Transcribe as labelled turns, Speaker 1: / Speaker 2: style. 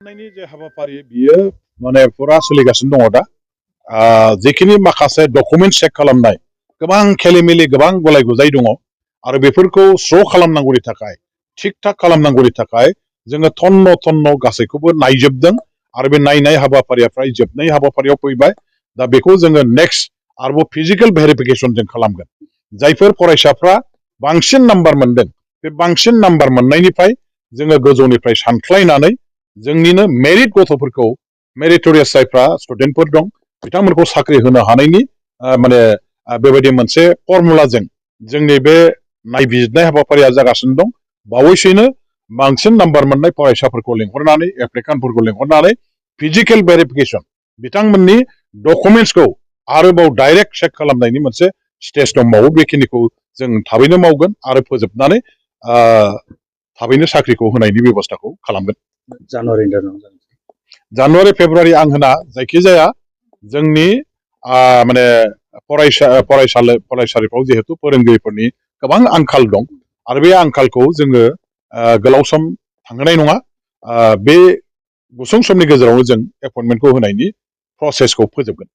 Speaker 1: खालामनायनि जे हाबाफारि बियो माने फुरा सोलिगासिनो दङ दा जेखिनि माखासे डकुमेन्ट चेक खालामनाय गोबां खेलिमेलि गोबां गलाय गुजाय दङ आरो बेफोरखौ स्र' खालामनांगौनि थाखाय थिग थाक खालामनांगौनि थाखाय जोङो थन्न थन्न गासैखौबो नायजोबदों आरो बे नायनाय हाबाफारिया फ्राय जोबनाय हाबाफारियाव फैबाय दा बेखौ जोङो नेक्स्ट आरोबाव फिजिकेल भेरिफिकेसन जों खालामगोन जायफोर फरायसाफ्रा बांसिन नाम्बार मोनदों बे बांसिन नाम्बार मोननायनिफ्राय जोङो गोजौनिफ्राय सानख्लायनानै जोंनिनो मेरिट गथ'फोरखौ मेरिटरियास जायफ्रा स्टुडेन्टफोर दं बिथांमोनखौ साख्रि होनो हानायनि माने बेबायदि मोनसे फर्मुलाजों जोंनि बे नायबिजिरनाय हाबाफारिया जागासिनो दं बावैसोनो बांसिन नाम्बार मोननाय फरायसाफोरखौ लेंहरनानै एप्लिकेन्टफोरखौ लेंहरनानै फिजिकेल भेरिफिकेसन बिथांमोननि डकुमेन्टसखौ आरोबाव डाइरेक्ट चेक खालामनायनि मोनसे स्टेज दंबावो बेखिनिखौ जों थाबैनो मावगोन आरो फोजोबनानै थाबैनो साख्रिखौ होनायनि बेब'स्थाखौ खालामगोन जानुवारि फेब्रुवारि आं होना जायखिजाया जोंनि माने फरायसालिफ्राव जिहेतु फोरोंगिरिफोरनि गोबां आंखाल दं आरो बे आंखालखौ जोङो गोलाव सम थांहोनाय नङा बे गुसुं समनि गेजेरावनो जों एपइन्टमेन्टखौ होनायनि प्रसेसखौ फोजोबगोन